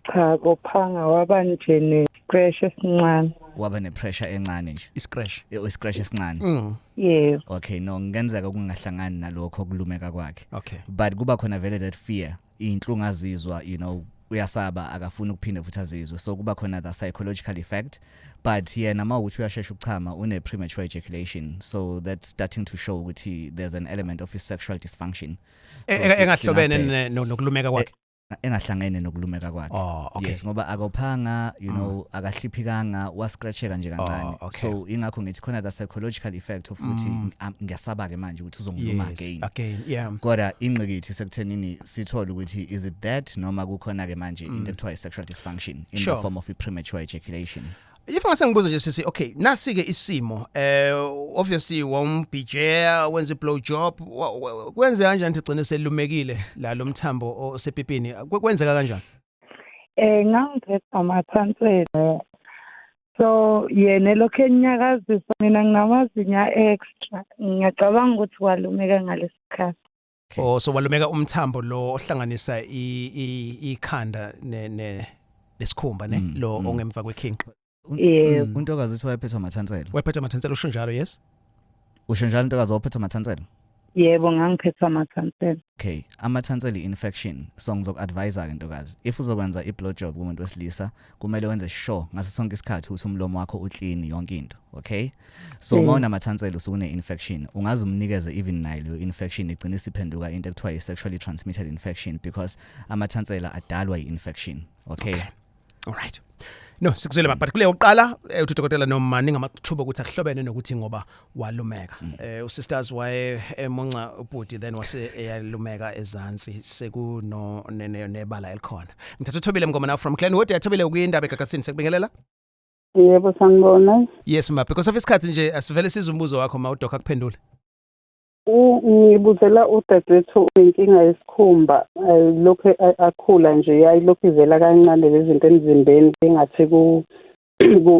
Cha, kophanga, waba nje ne-scratch esincane. Waba ne-pressure encane nje. Iscratch. Iscratch esincane. Yebo. Okay, no, ngenzeka kungahlangani nalokho kulumeka kwakhe. But kuba khona vele that fear, inhlungu azizwa, uyasaba, akafuni ukuphinde futhi azizwe, so kuba khona the psychological effect. But yena uma ukuthi uyashesha ukuchama, une premature ejaculation, so that's starting to show ukuthi there's an element of his sexual dysfunction. So Engahlobene singabheka. nokulumeka kwakhe. Engahlangene nokulumeka kwakhe. Oh, okay. Yes, ngoba akophanga, akahliphikanga, wascratcheka nje kancane. Oh, okay. So ingakho ngithi khona the psychological effect of ukuthi ngiyasaba ke manje ukuthi uzongiluma again. Again, yeah. Kodwa ingqikithi sekuthenini sithole ukuthi is it that noma kukhona ke manje into ekuthiwa i-sexual dysfunction in the form of i-premature ejaculation. If ngase ngibuza nje sisi, okay, nasi ke isimo. Obviously wawumbhijea, wenza blow job, kwenzeka kanjani ukuthi gcine selumekile la lo mthambo osepipini? Kwenzeka kanjani? Ngangiphethe amathansela. So yena lokho enyakazisa, mina nginamazinyo extra. Ngiyacabanga ukuthi walumeka ngalesikhathi. Oh, so walumeka umthambo lo ohlanganisa ikhanda ne ne nesikhumba ne lo ongemva kwekhinqi. Yebo. Untokazi uthi wayephethwe amathansela. Wayephethe amathansela, usho njalo, yes? Usho njalo, ntokazi, wawuphethwe amathansela? Yebo, ngangiphethwe amathansela. Okay, amathansela i-infection, so ngizoku-advise ke, ntokazi, if uzokwenza i-blow job kumuntu wesilisa, kumele wenze sure ngaso sonke isikhathi ukuthi umlomo wakho uclean, yonke into, okay? So uma unamathansela usuke une-infection, ungaze umnikeze even nayo leyo infection, igcine isiphenduka into ekuthiwa i-sexually transmitted infection, because amathansela adalwa i-infection, okay? Okay. All right. No, sikuzwile, but kule yokuqala uthi udokotela noma ningamathuba ukuthi akuhlobene nokuthi ngoba walumeka. Usisters waye emunca ubhuti, then wase eyalumeka ezansi, sekuno nebala elikhona. Ngithatha uThobile Mngoma now from Glenwood. Yathobile, ukuyindaba eGagasini, sekubingelela. Yebo, sanibona. Yes ma, because of isikhathi nje, asivele size umbuzo wakho ma, udoc akuphendule. Ngibuzela udadewethu inkinga yesikhumba, lokhu akhula nje yayilokhu ivela kancane lezi zinto emzimbeni, engathi ku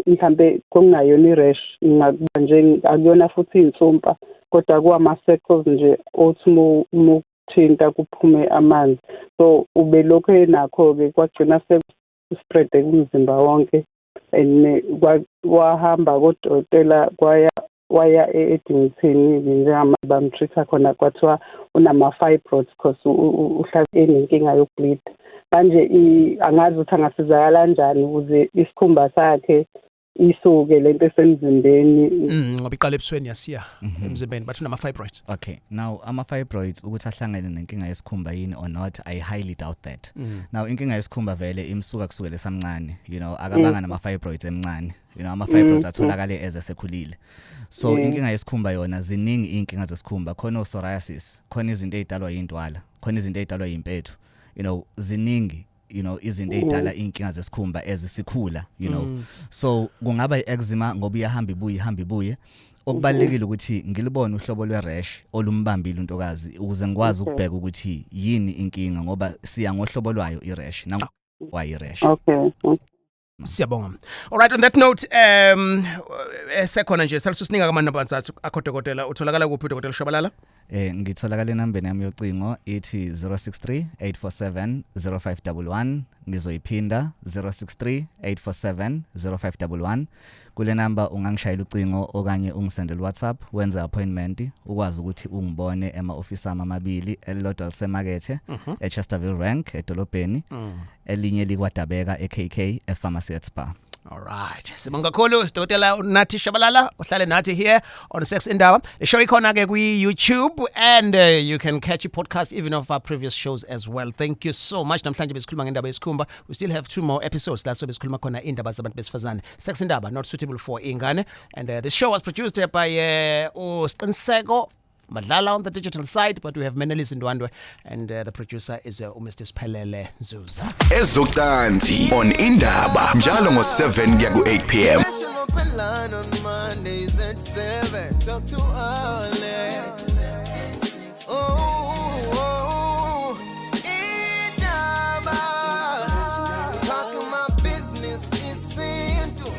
mhlambe kungayona i-rash, ngakuba nje akuyona futhi insumpa, kodwa kuwama-circles nje othi uma ukuthinta kuphume amanzi. So ubelokhu enakho-ke, kwagcina seku-spread kumzimba wonke and wahamba kodokotela, kwaya waya e-Addington njengamanje, bam-treat-a khona, kwathiwa unama-fibroids cause uhlala enenkinga yokubleed. Manje angazi ukuthi angasizakala kanjani ukuze isikhumba sakhe isuke lento esemzimbeni. Ngoba iqala ebusweni yasiya emzimbeni, bathi unama fibroids. Okay, now ama-fibroids ukuthi ahlangene nenkinga yesikhumba yini or not, I highly doubt that. Now inkinga yesikhumba vele imsuka kusukela esamncane, akabanga nama-fibroids emncane, ama-fibroids atholakale eze sekhulile. So inkinga yesikhumba yona, ziningi iy'nkinga zesikhumba, khona o-psoriasis, khona izinto ey'dalwa yintwala, khona izinto ey'dalwa yimpethu, ziningi izinto ey'dala iy'nkinga zesikhumba ezisikhula. So kungaba i-eczema ngoba iyahamba ibuye, ihamba ibuye. Okubalulekile ukuthi ngilibone uhlobo lwe-rash olumbambile untokazi ukuze ngikwazi ukubheka ukuthi yini inkinga, ngoba siya ngohlobo lwayo i-rash nangwa i-rash. Okay. Siyabonga. All right, on that note, sekhona nje salisusinika kama numbers akho, dokotela. Utholakala kuphi, Dokotela Shabalala? Ngitholakala enambeni yami yocingo, ithi 063 847 0511. Ngizoyiphinda, 063 847 0511. Kule number ungangishayela ucingo okanye ungisendele WhatsApp, wenze appointment, ukwazi ukuthi ungibone ema office ami amabili, elilodwa lisemakethe eChesterville Rank edolobheni, elinye likwadabeka eKK ePharmacy at Spa. All right. Sibonga kakhulu, Dr. Nathi Shabalala, uhlale nathi here on Sex Indaba. The show ikhona ke kwi YouTube and you can catch a podcast even of our previous shows as well. Thank you so much. Namhlanje besikhuluma ngendaba yesikhumba. We still have two more episodes la so besikhuluma khona indaba zabantu besifazane. Sex Indaba, not suitable for ingane. And this show was produced by uSqiniseko Madlala on the digital side, but we have Menelis Ndwandwe and the producer is Mr. Sphelele Nzuza. Ezocansi on Indaba njalo ngo7 kuya ku8 pm. Special open line on Mondays at 7. Talk to Alex. Oh, Indaba. Talking my business isintu.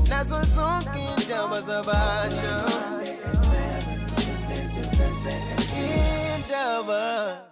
Nazo zonke indaba zabasha. Indaba.